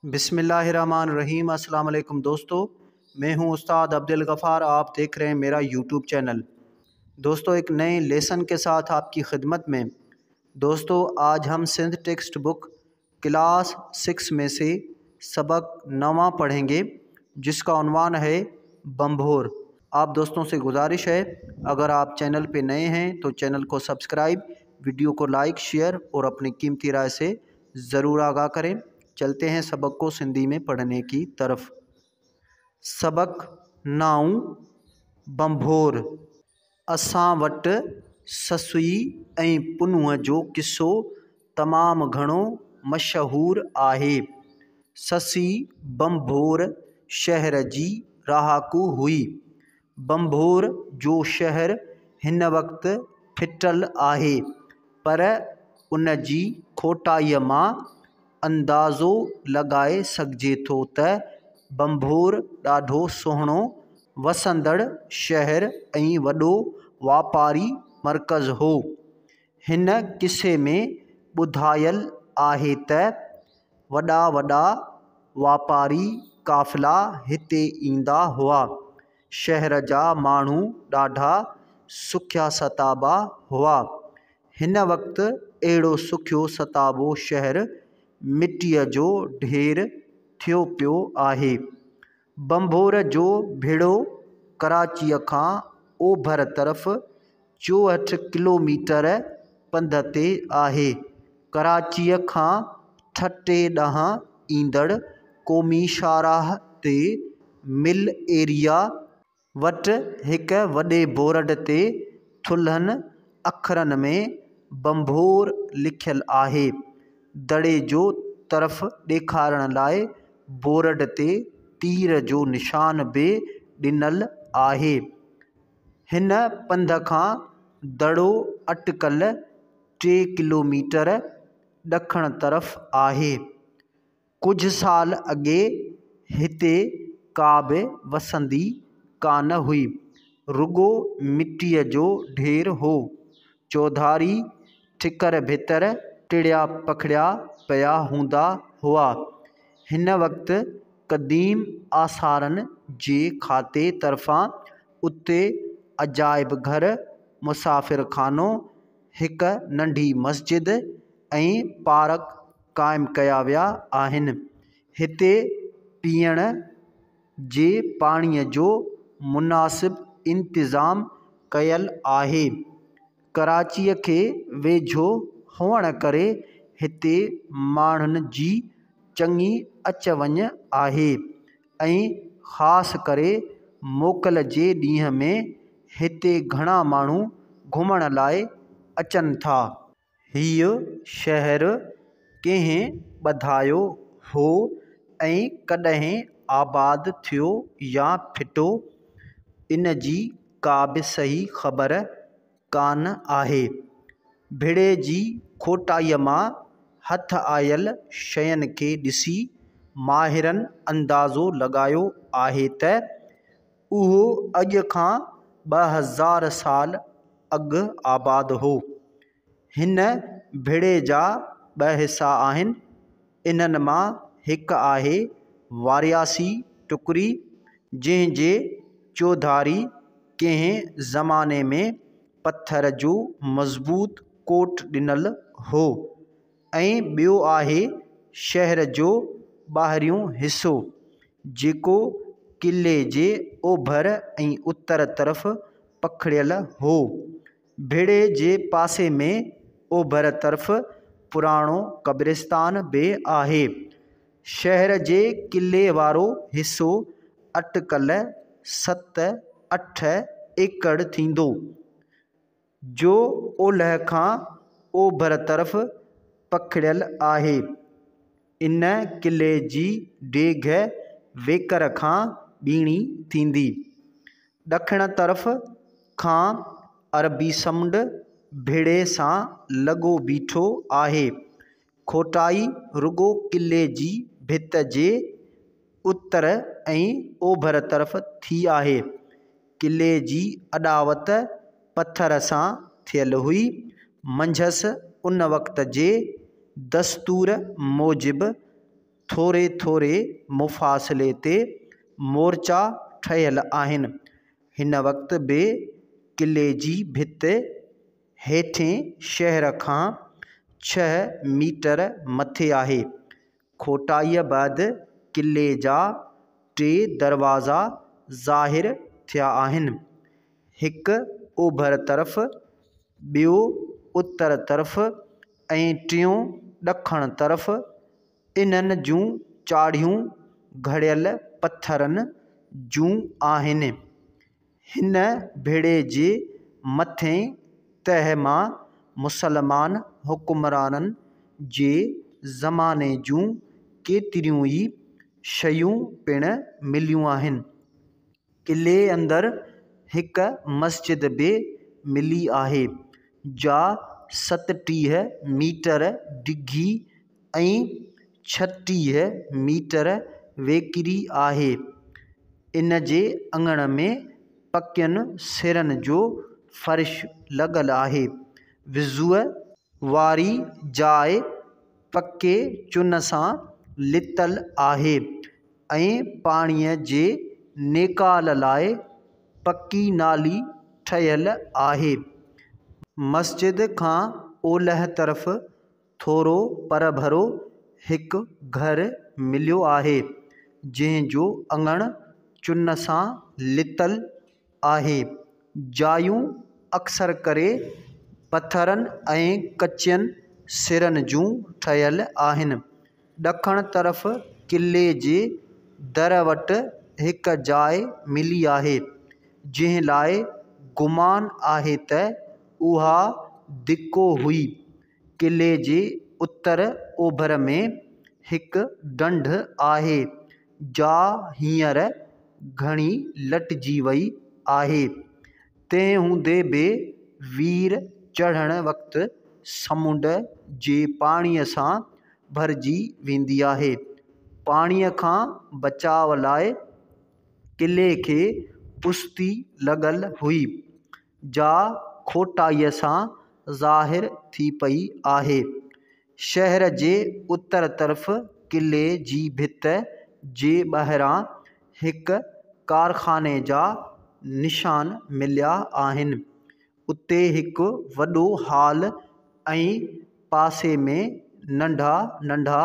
बिस्मिल्लाहिर्रहमानिर्रहीम। अस्सलाम वालेकुम दोस्तों, मैं हूं उस्ताद अब्दुल गफ़ार। आप देख रहे हैं मेरा यूट्यूब चैनल। दोस्तों, एक नए लेसन के साथ आपकी खिदमत में। दोस्तों, आज हम सिंध टेक्स्ट बुक क्लास 6 में से सबक 9वां पढ़ेंगे, जिसका उन्वान है बम्भोर। आप दोस्तों से गुजारिश है, अगर आप चैनल पे नए हैं तो चैनल को सब्सक्राइब, वीडियो को लाइक, शेयर और अपनी कीमती राय से ज़रूर आगाह करें। चलते हैं सबक को सिंधी में पढ़ने की तरफ। सबक 9 बम्भोर। असां वटि ससुई ऐं पुनूअ जो किस्सो तमामु घणो मशहूर आहे। ससी बम्भोर शहर जी रहाकू हुई। बम्भोर जो शहर हिन वक़्तु फिटल आहे, पर उन जी खोटाईअ मां अंदाज़ो लॻाए सघिजे थो त बम्भोर ॾाढो सुहिणो वसंदड़ शहर ऐं वॾो वापारी मर्कज़ हो। हिन किस्से में ॿुधायल आहे त वॾा वॾा वापारी काफ़िला हिते ईंदा हुआ। शहर जा माण्हू ॾाढा सुखिया सताबा हुआ। हिन वक़्तु अहिड़ो सुखियो सताबो शहर मिटीअ जो ढेर थियो पियो आहे। बम्भोर जो भिड़ो कराचीअ खां ओभर तरफ़ 64 किलोमीटर पंध ते आहे। कराचीअ खां ठट्टे ॾांहुं ईंदड़ क़ौमी शाहराह ते मिल एरिया वटि हिकु वॾे बोर्ड ते थुलहनि अखरनि में बम्भोर लिखियलु आहे। दड़े जो तरफ़ ॾेखारण लाइ बोर्ड ते तीर जो निशान बि ॾिनल आहे। हिन पंध खां दड़ो अटकल 3 किलोमीटर ॾखण तरफ़ आहे। कुझु साल अॻे हिते का बि वसंदी कान हुई, रुॻो मिटीअ जो ढेर हो। चौधारी ठिकर भितर टिड़िया पखड़िया पिया हूंदा हुआ। हिन वक़्तु क़दीम आसारनि जे खाते तरफ़ां उते अजाइब घर, मुसाफ़िर खानो, हिकु नंढी मस्जिद ऐं पार्क क़ाइमु कया विया आहिनि। हिते पीअण जे पाणीअ जो मुनासिब इंतिज़ाम कयल आहे। कराचीअ खे वेझो हुअण करे हिते माण्हुनि जी चङी अच वञ आहे ऐं ख़ासि करे मोकल जे ॾींहं में हिते घणा माण्हू घुमण लाइ अचनि था। हीउ शहर कंहिं ॿधायो हो ऐं कॾहिं आबाद थियो या फिटो, इन जी का बि सही ख़बर कान आहे। भिड़े जी खोटाईअ मां हथ आयल शयुनि खे ॾिसी माहिरनि अंदाज़ो लॻायो आहे त उहो अॼु खां 2000 साल अॻु आबाद हो। हिन भिड़े जा 2 हिसा आहिनि। इन्हनि मां हिकु आहे वारियासी टुकरी, जंहिं जे चौधारी कंहिं ज़माने में पथर जो मज़बूत कोट ॾिनल हो, ऐं ॿियो आहे शहर जो ॿाहिरियों हिसो, जेको क़िले जे ओभर ऐं उत्तर तरफ़ पखड़ियल हो। भिड़े जे पासे में ओभर तरफ़ पुराणो क़ब्रिस्तान बि आहे। शहर जे क़िले वारो हिसो अटकल 7-8 एकड़ थींदो, जो ओलह खां ओभर तरफ़ पखड़ियल आहे। इन क़िले जी डेघ वेकर खां ॿीणी थींदी। ॾखिण तरफ़ खां अरबी समुंड भिड़े सां लॻो बीठो आहे। खोटाई रुॻो क़िले जी भित जे उत्तर ऐं ओभर तरफ़ थी आहे। क़िले जी अॾावत पथर सां थियल हुई। मंझसि उन वक़्त जे दस्तूर मूजिबि ٿوري ٿوري مفاصلي تي مورچا ٺهيل آهن. هن وقت به قلعي جي ڀت هيٺين شهر کان 6 ميٽر مٿي آهي. کوٽائيءَ بعد قلعي جا 3 دروازا ظاهر ٿيا آهن. هڪ اوڀر طرف، ٻيو اتر طرف ۽ ٽيون ڏکڻ طرف. انهن جون چاڙهيون گهڙيل پٿرن جون آهن. هن ڀيڙي جي مٿئين تهه مان مسلمان حڪمرانن جي زماني جون ڪيتريون ئي شيون پڻ مليون آهن. قلعي اندر هڪ مسجد به ملي آهي، جا 37 ميٽر ڊگهي ۽ 36 ميٽر ويڪري آهي. ان جي اڱڻ ۾ پڪين سرن جو فرش لڳل آهي. وضوءَ واري جاءِ پڪي چن سان لتل آهي ۽ پاڻيءَ جي نيڪال لاءِ پڪي نالي ٺهيل آهي. مسجد کان اولهه طرف ٿورو پرڀرو هڪ گهر مليو آهي، جنهن جو اڱڻ چن سان لتل آهي. جايون اڪثر ڪري پٿرن ۽ ڪچين سرن جون ٺهيل آهن. ڏکڻ طرف قلعي جي در وٽ هڪ جاءِ ملي آهي، جنهن لاءِ گمان آهي ته اها دڪو هئي. قلعي جي اتر اوڀر ۾ هڪ ڍنڍ آهي، جا هينئر گهڻي لٽجي ويئي آهي. تنهن هوندي به وير چڙهڻ وقت سمنڊ جي پاڻيءَ سان ڀرجي ويندي آهي. پاڻيءَ کان بچاءُ لاءِ قلعي کي پستي لڳل هئي، جا کوٽائيءَ سان ظاهر ٿي پئي آهي. شهر جي اتر طرف قلعي جي ڀت جي ٻاهران هڪ ڪارخاني جا نشان مليا آهن. اتي هڪ وڏو هال ۽ پاسي ۾ ننڍا ننڍا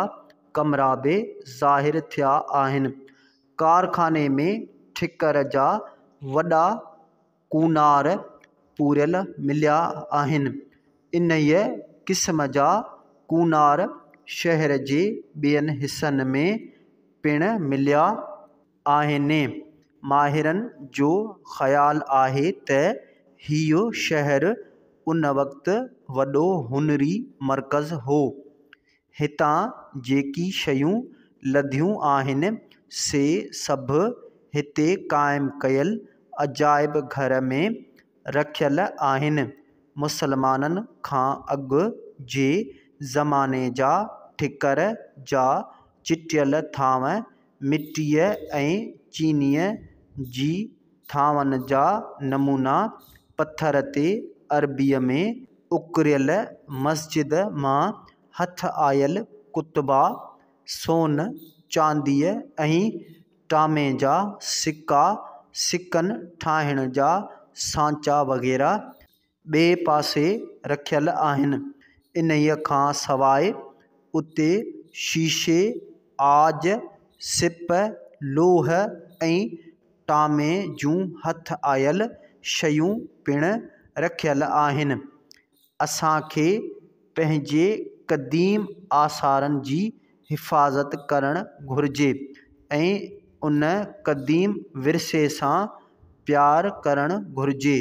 ڪمرا به ظاهر ٿيا آهن. ڪارخاني ۾ ٺڪر جا وڏا ڪونار پوريل مليا آهن. انهيءَ قسم جا ڪونار شهر جي ٻين حصن ۾ پڻ مليا آهن. ماهرن جو خيال آهي ته هيءُ شهر ان وقت وڏو هنري مرڪز هو. هتان جيڪي شيون لڌيون آهن، سي سڀ هتي قائم ڪيل عجائب گهر ۾ رکيل آهن. مسلمانن کان اڳ جي زماني جا ٺڪر جا چٽيل ٿانو، مٽيءَ ۽ چينيءَ جي ٿانون جا نمونا، پٿر تي عربيءَ ۾ اڪريل مسجد مان هٿ آيل ڪتبا، سون، چانديءَ ۽ ٽامي جا سڪا، سڪن ٺاهڻ جا سانچا وغيره ٻئي پاسي رکيل آهن. انهيءَ کان سواءِ اتي شيشي، عاج، سپ، لوهه ۽ ٽامي جون هٿ آيل شيون پڻ رکيل آهن. اسان کي پنهنجي قديم آثارن جي حفاظت ڪرڻ گهرجي ۽ ان قديم ورثي سان پيار ڪرڻ گهرجي.